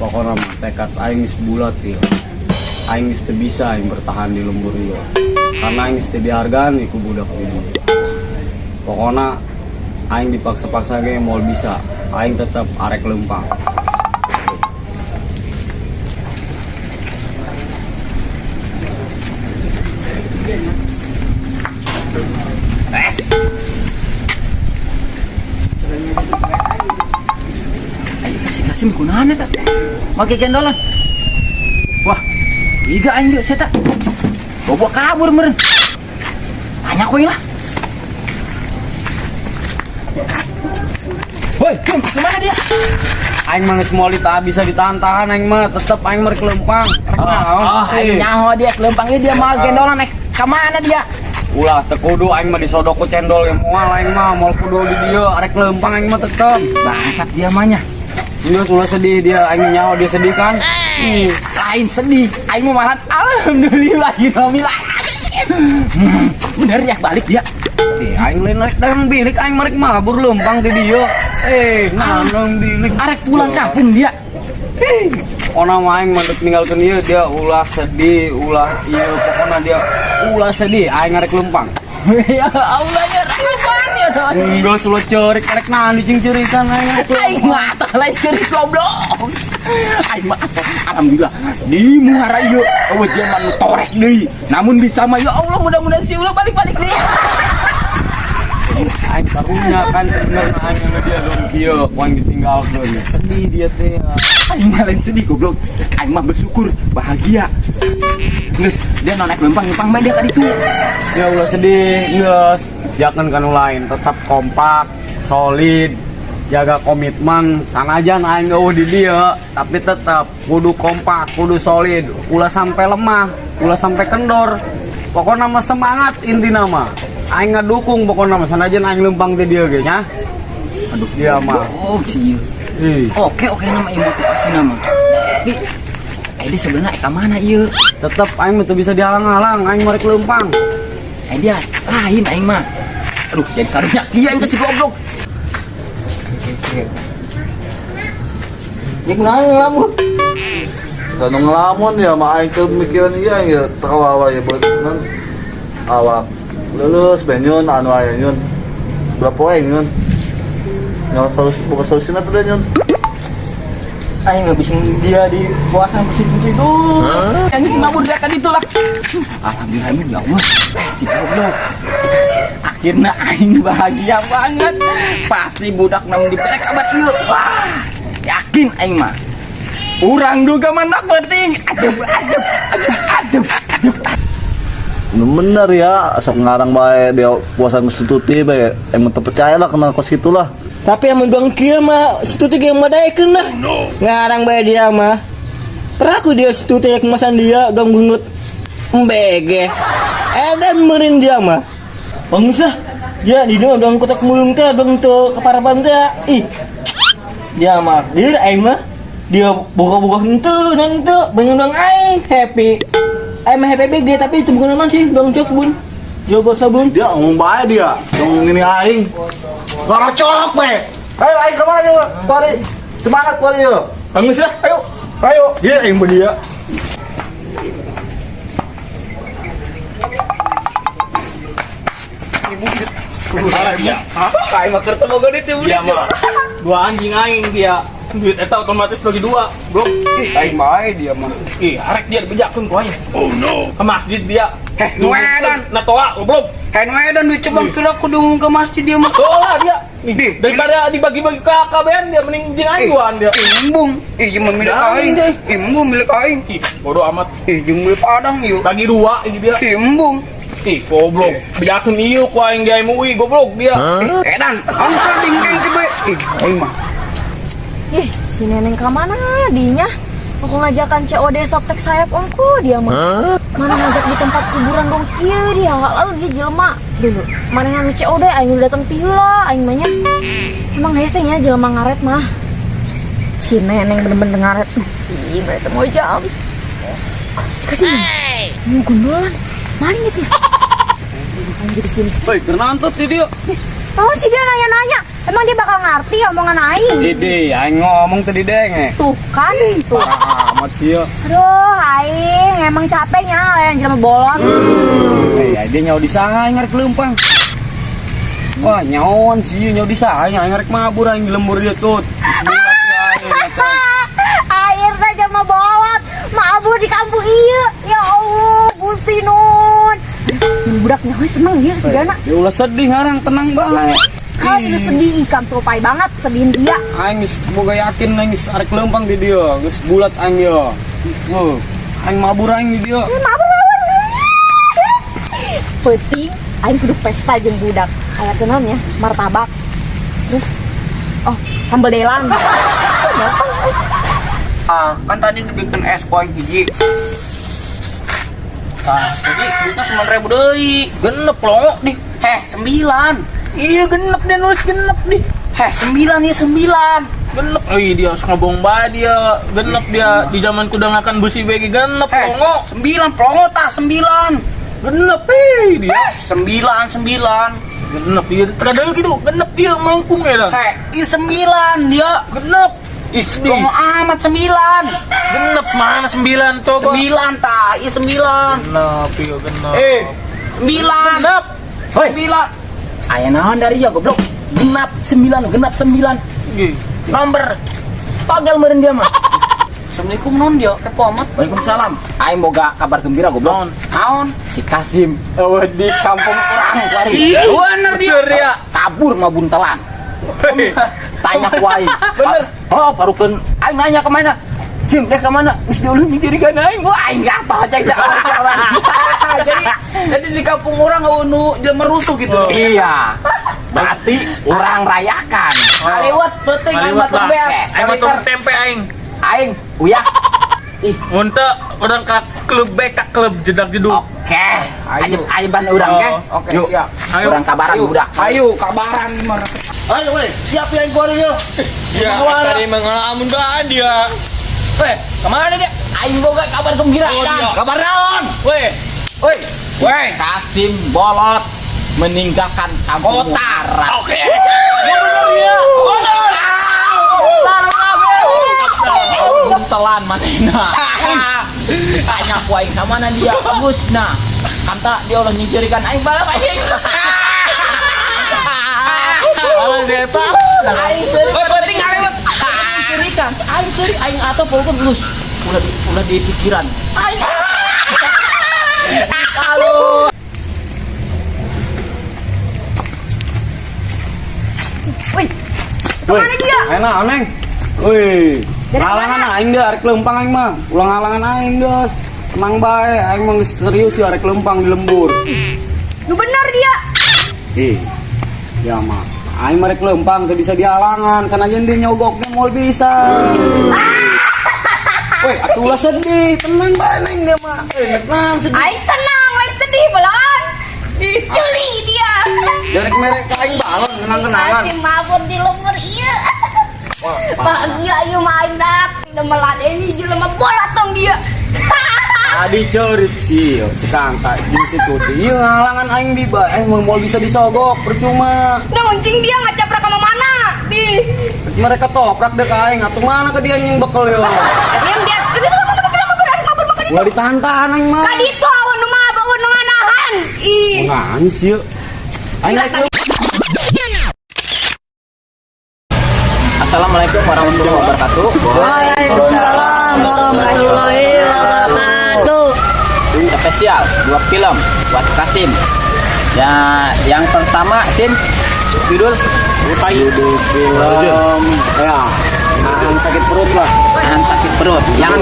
Pokoknya mah tekad aing geus bulat ieu. Aing geus teu bisa aing bertahan di lembur ieu. Karena aing geus teu dihargaan ku budak ini. Pokoknya aing dipaksa-paksa ge moal bisa. Aing tetep arek lempang. Tes. Ayo kasih kasih kunaon eta? Make gendolan. Wah, iga aing yuk saya tak. Bawa kabur meureun. Banyak we lah. Woi, Kim, kemana dia? Aing mah geus moal bisa ditahan-tahan aing mah tetep aing mah rek lempang. Rek naon? Oh, aing nyaho dia lempang ieu dia mah gendolan naik kemana dia? Ulah teu kudu aing mah disodok ku cendol ge moal aing mah moal kudu di dieu arek lempang aing mah tetep. Bangsat dia mah nya. Geus ulah sedih dia aing nyaho dia sedih kan? Ih, lain sedih, aing mah malah alhamdulillah rabbil alamin. Bener ya balik dia. Eh, aing lain rek dagang bilik aing mah rek mabur lempang di dieu. Eh, naon bilik. Arek pulang kampung dia. Pokona mah aing mah dek ninggalkeun ieu dia ulah sedih, ulah ieu pokona dia ulah sedih aing arek lempang. Ya Allah ya Rahman ya Rahman. Enggak ulah ceurik arek naon dicing ceurikan aing arek Aing lempang. mah tah lain ceurik goblok. Aing mah alhamdulillah di muhara ieu eueuh jelema nu torek deui. Namun bisa mah ya Allah mudah-mudahan si ulah balik-balik deui. Aing karunya kan sebenarnya aing yang dia dong kieu ku aing ditinggalkeun. Sedih dia teh. Aing mah lain sedih goblok. Aing mah bersyukur, bahagia. Geus, dia nu naik lempang lempang bae dia ka ditu. Ya ulah sedih, geus. Jangan kanu lain, tetap kompak, solid, jaga komitmen. Sanajan aing eueuh di dieu, tapi tetap kudu kompak, kudu solid, ulah sampai lemah, ulah sampai kendor. Pokoknya mah semangat intina mah. Aing ngadukung pokoknya mah sanajan aing lempang di dieu ge nya. Aduh, Dia mah. Oh, sih. Ih, Oke, oke nama ieu motivasi nama. Tapi eh dia sebenarnya ka mana ieu? Tetep aing mah teu bisa dihalang-halang, aing mah rek lempang. Eh dia lain aing mah. Aduh, jadi karunya kieu aing teh si goblok. Ini kunaon ngelamun? Kanu ngelamun ya mah aing teu mikiran ieu ya takawawa ya buat nan awak lulus benyun anu aya nyun berapa poe nyun nyawa solusi buka solusina teh nyun. Aing ngabisin dia di puasa mesin itu. Yang ngabur dia kan itulah. Alhamdulillah amin ya Allah. Eh, si goblok. Akhirnya aing bahagia banget. Pasti budak nam dibere kabar ieu. Wah, yakin aing mah. Urang duga mandak penting. Aduh, aduh, aduh, aduh, aduh. Nu bener ya sok ngarang bae dia puasa geus tuti bae emang teu percaya lah kena kos kitu lah. Tapi yang bang kia mah si Tuti ge madaekeun lah. Ngarang bae dia mah. Peraku dia si Tuti kemasan dia dong bungut embege. Edan meureun dia mah. Bagus lah. Dia di dia dong kotak mulung teh dong teu keparapan teh. Ih. Dia mah, dia aing mah. Dia buka-buka henteu henteu banyak dong aing happy. Aing mah happy big dia tapi itu bukan naon sih dong cok bun. Jogo sabun. Dia ngomong bae dia ngomong gini aing ngarocok bae. Ayo aing kemana dia kuari semangat kuari yo. Bagus lah, ayo. Ayo. Dia aing mah dia. Aing mah keur teu boga duit teh Dia mah dua anjing aing dia. Duit eta otomatis bagi dua, bro. Ih, aing bae dia mah. Ih, arek dia dibejakeun ku aing. Oh no. Ke masjid dia. Heh, nu edan. Na toa, goblok. Heh, nu edan duit coba kira kudu ke masjid dia mah. Toa lah dia. Nih, daripada dibagi-bagi ke AKBN dia mending jeung aing duaan dia. Ih, embung. Ih, jeung milik aing. Ih, embung milik aing. Ih, bodoh amat. Ih, jeung milik Padang ieu. Bagi dua ini dia. Ih, embung. Ih, goblok. Bejakeun ieu ku aing di MUI, goblok dia. Ih, edan. Angsa dingkeng coba. Ih, aing mah. Ih, si neneng ka mana dinya? Aku ngajakan COD softtek sayap ongko dia mah. Mana ngajak di tempat kuburan dong kieu dia, lalu dia jelema dulu. Mana nganu COD aing udah datang ti heula aing mah nya. Emang hese nya jelema ngaret mah. Si neneng bener-bener ngaret. Ih, berarti mau jam. Kasih. Mau gundulan. Maling itu ya. Aing di sini. Hei, kenantut di dia. Oh, si dia nanya-nanya. Emang dia bakal ngerti omongan aing? Ide, aing ngomong tadi denge. Tuh kan, tuh. Parah amat sih ya. Aduh, aing emang capeknya yang jelema bolot. Eh, dia nyawa di sana aing ngarek leumpang. Wah, nyawan sih nyawa di sana aing ngarek mabur aing di lembur dia tuh. Sebulat ya aing. Air teh jelema bolot, mabur di kampung ieu. Ya Allah, Gusti Nun. Budak nyawa seneng dia sigana. Dia ulah sedih ngarang tenang bae. Kalau itu sedih ikan tupai banget, sedihin dia. Aing geus boga yakin aing geus arek leumpang di dia, geus bulat aing ye. Wah, aing mabur aing di dia. Eh, mabur mabur. Penting aing kudu pesta jeung budak. Aya naon ya, martabak. Terus oh, sambal delan. Gampang. Ah, kan tadi dibikin es ku aing hiji. Ah, jadi duitnya 9.000 deui. Genep loh nih. Heh, 9. Iya genep dia nulis genep nih. Heh, 9 ya 9. Genep. Ih dia harus ngobong bae dia. Genep dia di zaman kuda ngakan besi begi genep Heh, longo. 9 plongo tah 9. Genep ih dia. Heh, 9 9. Genep dia terada gitu. Genep dia melengkung ya dah. Heh, ih 9 dia. Genep. Ih, plongo amat 9. Genep mana 9 coba. 9 tah, ih 9. Genep iya genep. Eh, 9. Genep. Hoi. 9. Aya naon dari ya goblok. Genap 9, genap 9. Ih. Nomor togel meureun dia mah. Assalamualaikum non dia, kepo amat. Waalaikumsalam. Aing boga kabar gembira goblok. Naon? Naon? Si Kasim eueuh di kampung urang kuari. Bener dia. Bener ya. Kabur mah buntelan. Tanya ku aing. Bener. Oh, barukeun aing nanya ke mana? Cim, teh ke mana? Geus diulun mencurigakan aing. Wah, aing gatal cek dah. Jadi di kampung orang nu jelema rusuh gitu. Iya. Berarti urang rayakan. Kaliwat penting aing Kaliwat mah lah. beas. Aing mah tong tempe aing. Aing, uya. Ih, Mun teu urang ka klub B ka klub jedak jeduk. oke. Ayo, ayo ban urang ke. Oke, Yuk. siap. Ayo. Urang kabaran Ayo, budak. Ayo kabaran gimana? Ayo weh, siap ya yang keluar yo. Ya, tadi mengalamun bae dia. Weh, kemana dia? Aing boga kabar gembira. Oh, Kang. dia. Kabar naon? Weh, Woi, Weh, Kasim bolot meninggalkan kampung Kota. Muara. oke. Telan manehna. Tanya ku aing ka mana dia? Bagus nah. Kanta dia ulah nyicirikan aing balap aing. Alah eta. Aing seurik. Weh, penting kaliwat. Nyicirikan. Aing seurik aing atau pokoknya geus ulah di pikiran. Aing. Halo. Wih, kemana dia? Enak, Neng. Wih, Dari halangan mana? aing deh, arek leumpang aing mah. Ulah ngalangan aing geus. Tenang bae, aing mah geus serius ya arek leumpang di lembur. Nu bener dia. Ih. Ya mah. Aing mah rek leumpang teu bisa dihalangan, sanajan dia nyogoknya moal bisa. Woi, atuh ulah sedih, tenang bae Neng dia mah. Eh, tenang sedih. Aing senang, lain sedih belon. Culi dia. Jarek merek ka aing balon kenang-kenangan. Masih mabur di lembur iya. Bahagia ieu mah aing dak. Udah meladeni jelema bolot tong dia. Tadi cerik sih, si Kanta jeung si Tuti. Ieu ngalangan aing di bae, aing moal bisa disogok, percuma. Nah, uncing dia ngacaprak ke mana? Di. Mereka toprak deh ke aing, atuh mana ke dia yang bekel yo. Yang dia Ulah ditahan-tahan aing mah. Kaditu awan nu mah bawa nu nganahan. Ih. Nangis sih. Aing rek Assalamualaikum warahmatullahi wabarakatuh. Waalaikumsalam warahmatullahi wabarakatuh. Spesial dua film buat Kasim. Ya, yang pertama Sim judul judul film ya nahan sakit perut lah. Nahan Sakit Perut. Yang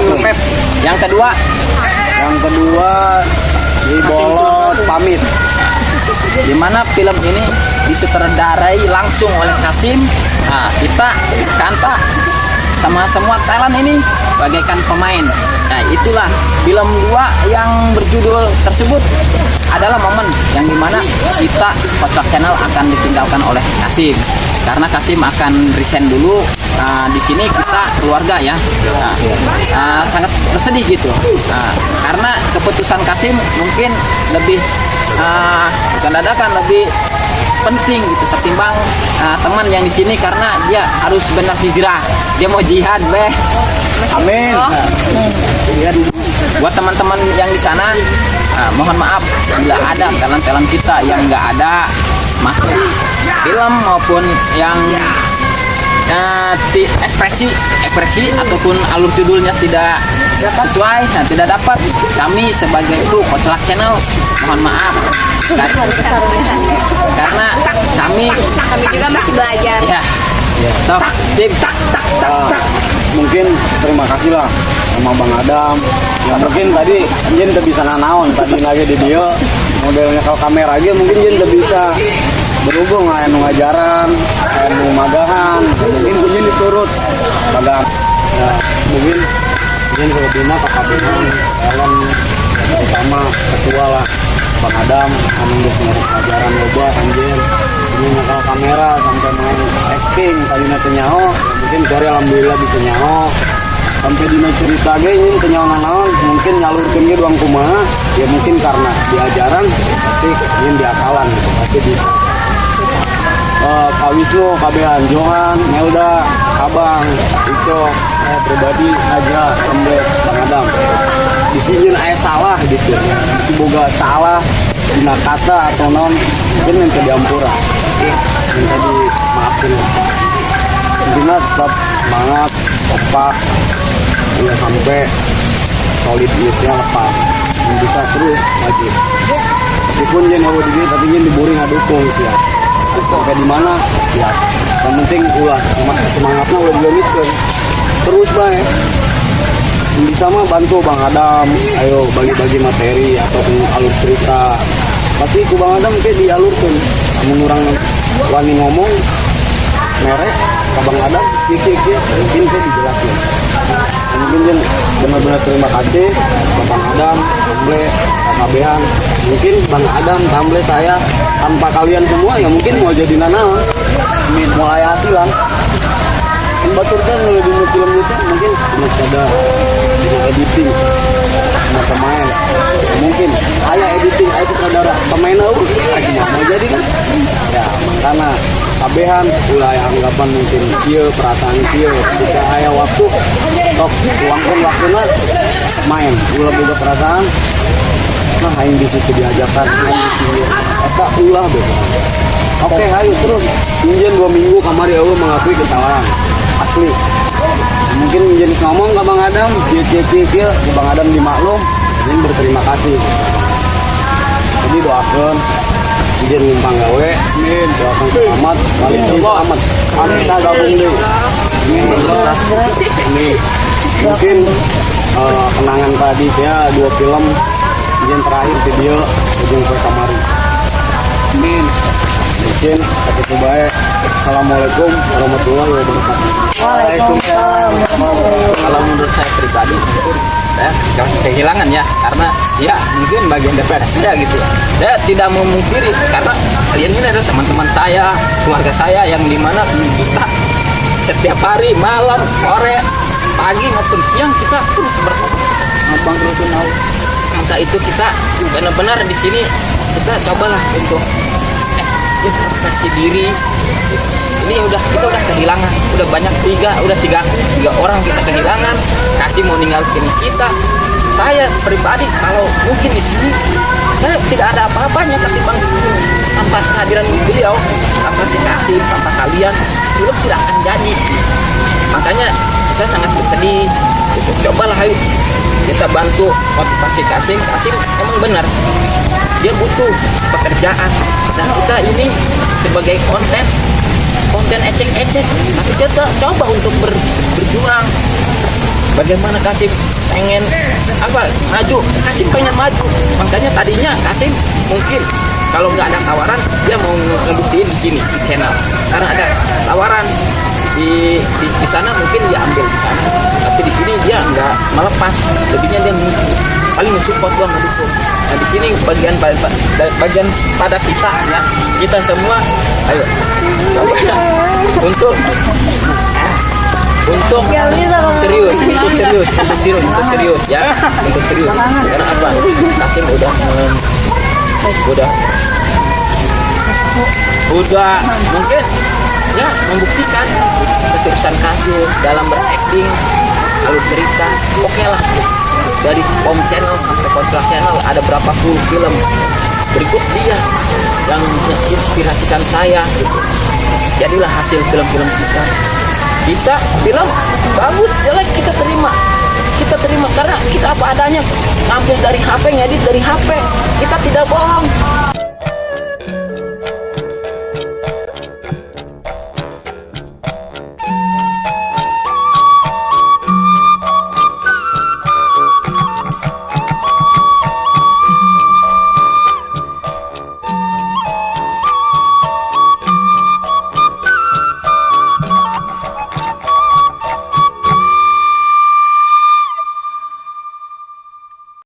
kedua Yang kedua di bolot pamit. di mana film ini disutradarai langsung oleh Kasim. Nah, kita Kanta sama semua talent ini bagaikan pemain. Nah, itulah film dua yang berjudul tersebut adalah momen yang dimana kita Kocak Channel akan ditinggalkan oleh Kasim karena Kasim akan resign dulu. Nah, di sini kita keluarga ya, nah, sangat bersedih gitu. Nah, karena keputusan Kasim mungkin lebih bukan dadakan, lebih penting gitu ketimbang teman yang di sini karena dia harus benar hijrah. Dia mau jihad, beh. Amin. Buat teman-teman yang di sana, mohon maaf bila ada talent-talent kita yang nggak ada masuk film maupun yang ekspresi ekspresi ataupun alur judulnya tidak sesuai, nah, tidak dapat. Kami sebagai kru Koclak Channel mohon maaf karena kami Kami juga masih belajar. Ya top sip tak tak tak tak. Mungkin terima kasih lah sama Bang Adam ya. Mungkin tadi Jen udah bisa nanaon tadi lagi di dia modelnya. Kalau kamera aja mungkin Jen udah bisa berhubung aya nu ngajaran, aya nu magahan, mungkin Jen diturut Bang ya. Mungkin Jen selebihnya kakabehan Ellen, terutama ketua lah, Bang Adam anu geus mere pelajaran loba anjeun ini nyekal kamera sampai main acting. Tadinya teu nyaho, mungkin dari alhamdulillah bisa nyaho sampai dina cerita ge ini teu nyaho nanaon. Mungkin nyalurkeun ge doang kumaha ya, mungkin karena diajaran tapi ini diakalan gitu, pasti bisa. Kak Wisnu, kabehan, Johan, Melda, Abang, Iko, saya pribadi aja, Embe, Bang Adam. Di sini aya salah gitu, di boga salah dina kata atau non, mungkin minta diampura, minta dimaafin lah. Intinya tetap semangat, kompak, ya sampai solid nya lepas, dan bisa terus maju. Meskipun jangan euweuh di dieu, tapi jangan diburi ngadukung siap. Sampai di mana siap. Yang penting ulah semangatnya ulah dileungitkeun. Terus bae. Bisa mah bantu Bang Adam, ayo bagi-bagi materi ataupun alur cerita. Pasti ku Bang Adam kayak dialurkeun. Amun urang wani ngomong merek ke Bang Adam, kieu kieu kieu, mungkin kayak dijelasin. Mungkin Jen benar-benar terima kasih ke Bang Adam, Tamble, KKB-an. Mungkin Bang Adam, Tamble, saya tanpa kalian semua ya mungkin mau jadi nanaon, mulai hasilan. Kan batur kan lebih film itu mungkin masih ada dina editing sama pemain. Mungkin aya editing, aya sutradara, pemain euweuh, ah, gimana mau jadi kan? Ya makanya kabehan ulah aya anggapan mungkin kieu perasaan kieu. Ketika aya waktu tok luangkeun waktuna main, ulah boga perasaan nah aing di situ diajakan aing di sini eta ulah besok. Oke, ayo terus. Injen 2 minggu kamari euweuh mengakui kesalahan asli. Mungkin jenis ngomong ke Bang Adam kieu kieu kieu kieu, ke Bang Adam dimaklum, ini berterima kasih. Jadi doakan izin numpang gawe, amin, doakan selamat balik deui, selamat, amin, bisa gabung deui, amin, amin. Mungkin kenangan tadi ya dua film izin terakhir video ujung ke kamari, amin. Mungkin satu baik. Assalamualaikum warahmatullahi wabarakatuh. Waalaikumsalam. Kalau menurut saya pribadi mungkin saya kehilangan ya, karena ya mungkin bagian daripada saya gitu. Saya tidak memungkiri karena kalian ini adalah teman-teman saya, keluarga saya yang dimana kita setiap hari, malam, sore, pagi maupun siang kita terus bertemu. Abang terus tahu. Maka itu kita benar-benar di sini kita cobalah untuk introspeksi diri. Ini udah kita udah kehilangan, udah banyak tiga, udah tiga tiga orang kita kehilangan. Kasih mau ninggalin kita. Saya pribadi kalau mungkin di sini saya tidak ada apa-apanya ketimbang tanpa kehadiran beliau, tanpa si Kasih, tanpa kalian, film tidak akan jadi. Makanya saya sangat bersedih. Gitu. Cobalah ayo kita bantu motivasi Kasim. Kasim emang benar dia butuh pekerjaan dan kita ini sebagai konten konten ecek-ecek, tapi kita coba untuk berjuang. Bagaimana Kasim pengen apa maju, Kasim pengen maju. Makanya tadinya Kasim mungkin kalau nggak ada tawaran dia mau ngebuktiin di sini di channel. Karena ada tawaran di sana mungkin dia ambil di sana, tapi di sini dia nggak melepas. Lebihnya dia paling nge-support doang, ngedukung. Nah, di sini bagian bagian pada kita ya, kita semua ayo coba untuk serius, untuk serius, untuk serius, untuk serius ya, untuk serius. Karena apa? Kasim udah udah Udah mungkin ya membuktikan keseriusan Kasur dalam berakting, alur cerita oke lah. Dari Pom Channel sampai Kontra Channel ada berapa puluh film. Berikut dia yang menginspirasikan saya gitu. Jadilah hasil film-film kita. Kita film bagus jelek kita terima, kita terima karena kita apa adanya, ngambil dari HP, ngedit dari HP, kita tidak bohong.